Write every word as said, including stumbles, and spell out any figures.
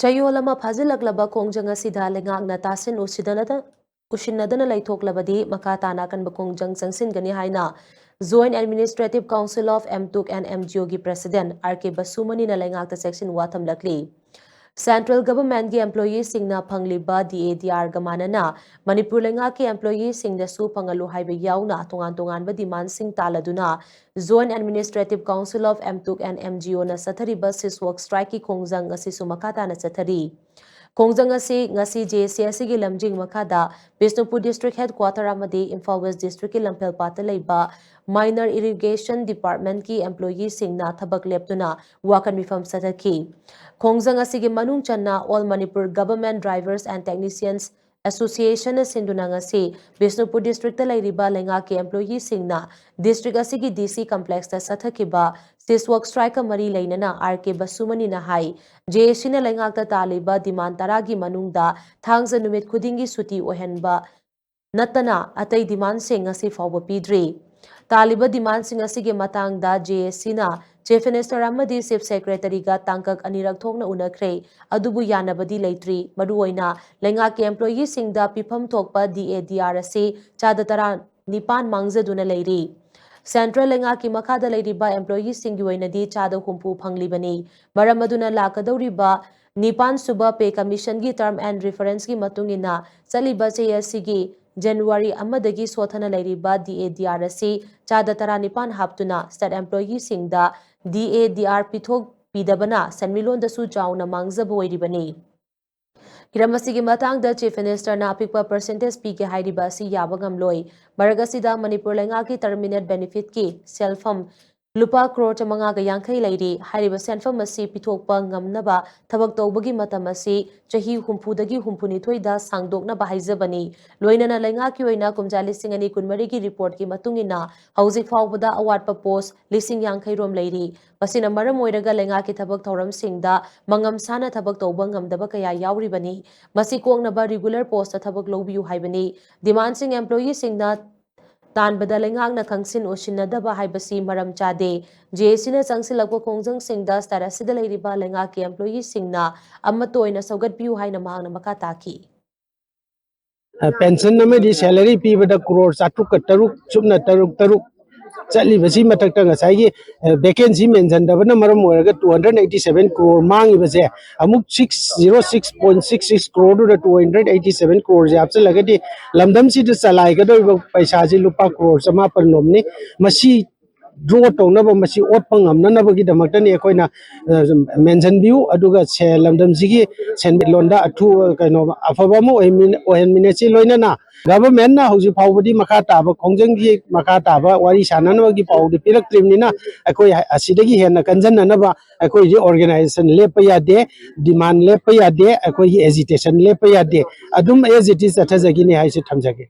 ꯆꯌꯣꯜ ꯑꯃ ꯐꯥꯖꯤꯜꯂꯛꯂꯕ ꯈꯣꯡꯖꯪ ꯑꯁꯤꯗ ꯂꯩꯉꯥꯛꯅ ꯇꯥꯁꯤꯟ ꯎꯁꯤꯟꯅꯗꯅ, ꯎꯁꯤꯟꯅꯗꯅ ꯂꯩꯊꯣꯛꯂꯕꯗꯤ ꯃꯈꯥ ꯇꯥꯅ ꯑꯀꯟꯕ ꯈꯣꯡꯖꯪ ꯆꯪꯁꯤꯟꯒꯅꯤ ꯍꯥꯏꯅ Joint Administrative Council of M Tuk and M G O ꯒꯤ President R K ꯕꯁꯨꯃꯅꯤꯅ ꯂꯩꯉꯥꯛꯇ ꯆꯦꯛꯁꯤꯟ ꯋꯥ ꯊꯝꯂꯛꯂꯤ꯫ Central Government ꯒꯤ employee ꯁꯤꯡꯅ ꯐꯪꯂꯤꯕ D A D R ꯒ ꯃꯥꯟꯅꯅ ꯃꯅꯤꯄꯨꯔ ꯂꯩꯉꯥꯛꯀꯤ employee ꯁꯤꯡꯗꯁꯨ ꯐꯪꯍꯜꯂꯨ ꯍꯥꯏꯕ ꯌꯥꯎꯅ ꯇꯣꯉꯥꯟ ꯇꯣꯉꯥꯟꯕ demand ꯁꯤꯡ ꯇꯥꯜꯂꯗꯨꯅ Joint Administrative Council of M Tuk and M G O ꯅ ꯆꯠꯊꯔꯤꯕ cease work strike ꯀꯤ ꯈꯣꯡꯖꯪ ꯑꯁꯤꯁꯨ ꯃꯈꯥ ꯇꯥꯅ ꯆꯠꯊꯔꯤ꯫ ꯈꯣꯡꯖꯪ ꯑꯁꯤ ꯉꯁꯤ J A C ꯑꯁꯤꯒꯤ ꯂꯝꯖꯤꯡ ꯃꯈꯥꯗ ꯕꯤꯁꯅꯨꯄꯨꯔ District Headquarter ꯑꯃꯗꯤ ꯏꯝꯐꯥꯜ West District ꯀꯤ ꯂꯝꯐꯦꯜꯄꯥꯠꯇ ꯂꯩꯕ Minor Irrigation Department ꯀꯤ employee ꯁꯤꯡꯅ ꯊꯕꯛ ꯂꯦꯞꯇꯨꯅ ꯋꯥꯀꯠ ꯃꯤꯐꯝ ꯆꯠꯊꯈꯤ꯫ ꯈꯣꯡꯖꯪ ꯑꯁꯤꯒꯤ ꯃꯅꯨꯡ ꯆꯟꯅ All Manipur Government Drivers and Technicians Association ꯅ ꯁꯤꯟꯗꯨꯅ ꯉꯁꯤ ꯕꯤꯁꯅꯨꯄꯨꯔ District ꯇ ꯂꯩꯔꯤꯕ ꯂꯩꯉꯥꯛꯀꯤ employee ꯁꯤꯡꯅ District ꯑꯁꯤꯒꯤ D C Complex ꯇ ꯆꯠꯊꯈꯤꯕ cease work strike ꯀ ꯃꯔꯤ ꯂꯩꯅꯅ R K ꯕꯁꯨꯃꯅꯤꯅ high, J A C ꯅ ꯂꯩꯉꯥꯛꯇ ꯇꯥꯜꯂꯤꯕ demand ꯇꯔꯥꯒꯤ ꯃꯅꯨꯡꯗ ꯊꯥꯡꯖ ꯅꯨꯃꯤꯠ ꯈꯨꯗꯤꯡꯒꯤ ꯁꯨꯇꯤ ꯑꯣꯏꯍꯟꯕ ꯅꯠꯇꯅ ꯑꯇꯩ demand ꯁꯤꯡ ꯉꯁꯤ ꯐꯥꯎꯕ ꯄꯤꯗ꯭ꯔꯤ꯫ ꯇꯥꯜꯂꯤꯕ demand ꯁꯤꯡ ꯑꯁꯤꯒꯤ ꯃꯇꯥꯡꯗ J A C ꯅ Chief Minister ꯑꯃꯗꯤ Chief Secretary ꯒ ꯇꯥꯡꯀꯛ ꯑꯅꯤꯔꯛ ꯊꯣꯛꯅ ꯎꯅꯈ꯭ꯔꯦ, ꯑꯗꯨꯕꯨ ꯌꯥꯅꯕꯗꯤ ꯂꯩꯇ꯭ꯔꯤ꯫ ꯃꯔꯨꯑꯣꯏꯅ ꯂꯩꯉꯥꯛꯀꯤ employee ꯁꯤꯡꯗ ꯄꯤꯐꯝ ꯊꯣꯛꯄ D A D R ꯑꯁꯤ ꯆꯥꯗ ꯇꯔꯥ ꯅꯤꯄꯥꯟ ꯃꯥꯡꯖꯗꯨꯅ ꯂꯩꯔꯤ꯫ Central ꯂꯩꯉꯥꯛꯀꯤ ꯃꯈꯥꯗ ꯂꯩꯔꯤꯕ employee ꯁꯤꯡꯒꯤ ꯑꯣꯏꯅꯗꯤ ꯆꯥꯗ ꯍꯨꯝꯐꯨ ꯐꯪꯂꯤꯕꯅꯤ꯫ ꯃꯔꯝ ꯑꯗꯨꯅ ꯂꯥꯛꯀꯗꯧꯔꯤꯕ ꯅꯤꯄꯥꯟ ꯁꯨꯕ Pay Commission ꯒꯤ Term and Reference ꯀꯤ ꯃꯇꯨꯡ ꯏꯟꯅ ꯆꯠꯂꯤꯕ ꯆꯍꯤ ꯑꯁꯤꯒꯤ January ꯑꯃꯗꯒꯤ ꯁꯣꯊꯅ ꯂꯩꯔꯤꯕ D A D R ꯑꯁꯤ ꯆꯥꯗ ꯇꯔꯥꯅꯤꯄꯥꯟ ꯍꯥꯞꯇꯨꯅ state employee ꯁꯤꯡꯗ D A D R ꯄꯤꯊꯣꯛꯄꯤꯗꯕꯅ ꯁꯦꯟꯃꯤꯠꯂꯣꯟꯗꯁꯨ ꯆꯥꯎꯅ ꯃꯥꯡꯖꯕ ꯑꯣꯏꯔꯤꯕꯅꯤ꯫ ꯍꯤꯔꯝ ꯑꯁꯤꯒꯤ ꯃꯇꯥꯡꯗ Chief Minister ꯅ ꯑꯄꯤꯛꯄ percentage ꯄꯤꯒꯦ ꯍꯥꯏꯔꯤꯕ ꯑꯁꯤ ꯌꯥꯕ ꯉꯝꯂꯣꯏ꯫ ꯃꯔꯛ ꯑꯁꯤꯗ ꯃꯅꯤꯄꯨꯔ ꯂꯩꯉꯥꯛꯀꯤ terminate benefit ꯀꯤ ꯁꯦꯜꯐꯝ ꯂꯨꯄꯥ ꯀ꯭ꯔꯣꯔ ꯆꯥꯃꯉꯥꯒ ꯌꯥꯡꯈꯩ ꯂꯩꯔꯤ꯫ ꯍꯥꯏꯔꯤꯕ ꯁꯦꯟꯐꯝ ꯑꯁꯤ ꯄꯤꯊꯣꯛꯄ ꯉꯝꯅꯕ ꯊꯕꯛ ꯇꯧꯕꯒꯤ ꯃꯇꯝ ꯑꯁꯤ ꯆꯍꯤ ꯍꯨꯝꯐꯨꯗꯒꯤ ꯍꯨꯝꯐꯨꯅꯤꯊꯣꯏꯗ ꯁꯥꯡꯗꯣꯛꯅꯕ ꯍꯥꯏꯖꯕꯅꯤ꯫ ꯂꯣꯏꯅꯅ ꯂꯩꯉꯥꯛꯀꯤ ꯑꯣꯏꯅ ꯀꯨꯝꯖꯥ ꯂꯤꯁꯤꯡ ꯑꯅꯤ ꯀꯨꯟꯃꯔꯤꯒꯤ report ꯀꯤ ꯃꯇꯨꯡ ꯏꯟꯅ ꯍꯧꯖꯤꯛ ꯐꯥꯎꯕꯗ ꯑꯋꯥꯠꯄ post ꯂꯤꯁꯤꯡ ꯌꯥꯡꯈꯩ ꯔꯣꯝ ꯂꯩꯔꯤ꯫ ꯃꯁꯤꯅ ꯃꯔꯝ ꯑꯣꯏꯔꯒ ꯂꯩꯉꯥꯛꯀꯤ ꯊꯕꯛ ꯊꯧꯔꯝꯁꯤꯡꯗ ꯃꯉꯝ ꯁꯥꯅ ꯊꯕꯛ ꯇꯧꯕ ꯉꯝꯗꯕ ꯀꯌꯥ ꯌꯥꯎꯔꯤꯕꯅꯤ꯫ ꯃꯁꯤ ꯀꯣꯛꯅꯕ regular post ꯊꯕꯛ ꯂꯧꯕꯤꯌꯨ ꯍꯥꯏꯕꯅꯤ꯫ Demand ꯁꯤꯡ employee ꯁꯤꯡꯅ ꯇꯥꯟꯕꯗ ꯂꯩꯉꯥꯛꯅ ꯈꯪꯁꯤꯟ ꯎꯁꯤꯟꯅꯗꯕ ꯍꯥꯏꯕꯁꯤ ꯃꯔꯝ ꯆꯥꯗꯦ꯫ ꯖꯦ ꯑꯦ ꯁꯤꯅ ꯆꯪꯁꯤꯜꯂꯛꯄ ꯈꯣꯡꯖꯪꯁꯤꯡꯗ ꯁ꯭ꯇꯦꯠ ꯑꯁꯤꯗ ꯂꯩꯔꯤꯕ ꯂꯩꯉꯥꯛꯀꯤ ꯑꯦꯝꯄ꯭ꯂꯣꯌꯤꯁꯤꯡꯅ ꯑꯃꯠꯇ ꯑꯣꯏꯅ ꯁꯧꯒꯠꯄꯤꯌꯨ ꯍꯥꯏꯅ ꯃꯍꯥꯛꯅ ꯃꯈꯥ ꯇꯥꯈꯤ꯫ ꯄꯦꯟꯁꯟ ꯑꯃꯗꯤ ꯁꯦꯂꯔꯤ ꯄꯤꯕꯗ ꯀ꯭ꯔꯣꯔ ꯆꯥꯇ꯭ꯔꯨꯛꯀ ꯇꯔꯨꯛ ꯁꯨꯞꯅ ꯇꯔꯨꯛ ꯇꯔꯨꯛ ꯆꯠꯂꯤꯕꯁꯤ ꯃꯊꯛꯇ ꯉꯁꯥꯏꯒꯤ ꯚꯦꯀꯦꯟꯁꯤ ꯃꯦꯟꯁꯟꯗꯕꯅ ꯃꯔꯝ ꯑꯣꯏꯔꯒ two hundred eighty seven crore ꯃꯥꯡꯉꯤꯕꯁꯦ ꯑꯃꯨꯛ six zero six point six six ꯀ꯭ꯔꯣꯔꯗꯨꯗ two hundred eighty seven ꯀ꯭ꯔꯣꯔꯁꯦ ꯍꯥꯞꯆꯤꯜꯂꯒꯗꯤ ꯂꯝꯗꯝꯁꯤꯗ ꯆꯂꯥꯏꯒꯗꯧꯔꯤꯕ ꯄꯩꯁꯥꯁꯤ ꯂꯨꯄꯥ ꯀ꯭ꯔꯣꯔ ꯆꯃꯥꯄꯜ ꯔꯣꯝꯅꯤ꯫ ꯃꯁꯤ ꯗ꯭ꯔꯣ ꯇꯧꯅꯕ, ꯃꯁꯤ ꯑꯣꯠꯄ ꯉꯝꯅꯅꯕꯒꯤꯗꯃꯛꯇꯅꯤ ꯑꯩꯈꯣꯏꯅ ꯃꯦꯟꯁꯟꯕꯤꯌꯨ꯫ ꯑꯗꯨꯒ ꯂꯝꯗꯝꯁꯤꯒꯤ ꯁꯦꯟꯃꯤꯠꯂꯣꯟꯗ ꯑꯊꯨꯕ ꯀꯩꯅꯣ ꯑꯐꯕ ꯑꯃ ꯑꯣꯏꯍꯟꯃꯤꯟꯅꯁꯤ꯫ ꯂꯣꯏꯅꯅ ꯒꯚꯔꯟꯃꯦꯟꯠꯅ ꯍꯧꯖꯤꯛ ꯐꯥꯎꯕꯗꯤ ꯃꯈꯥ ꯇꯥꯕ ꯈꯣꯡꯖꯪꯒꯤ ꯃꯈꯥ ꯇꯥꯕ ꯋꯥꯔꯤ ꯁꯥꯟꯅꯅꯕꯒꯤ ꯄꯥꯎꯗꯤ ꯄꯤꯔꯛꯇ꯭ꯔꯤꯕꯅꯤꯅ ꯑꯩꯈꯣꯏ ꯑꯁꯤꯗꯒꯤ ꯍꯦꯟꯅ ꯀꯟꯖꯟꯅꯅꯕ ꯑꯩꯈꯣꯏꯒꯤ ꯑꯣꯔꯒꯅꯥꯏꯖꯦꯁꯟ ꯂꯦꯞꯄ ꯌꯥꯗꯦ, ꯗꯤꯃꯥꯟ ꯂꯦꯞꯄ ꯌꯥꯗꯦ, ꯑꯩꯈꯣꯏꯒꯤ ꯑꯦꯖꯤꯇꯦꯁꯟ ꯂꯦꯞꯄ ꯌꯥꯗꯦ꯫ ꯑꯗꯨꯝ as it is ꯆꯠꯊꯖꯒꯤꯅꯤ ꯍꯥꯏꯁꯤ ꯊꯝꯖꯒꯦ꯫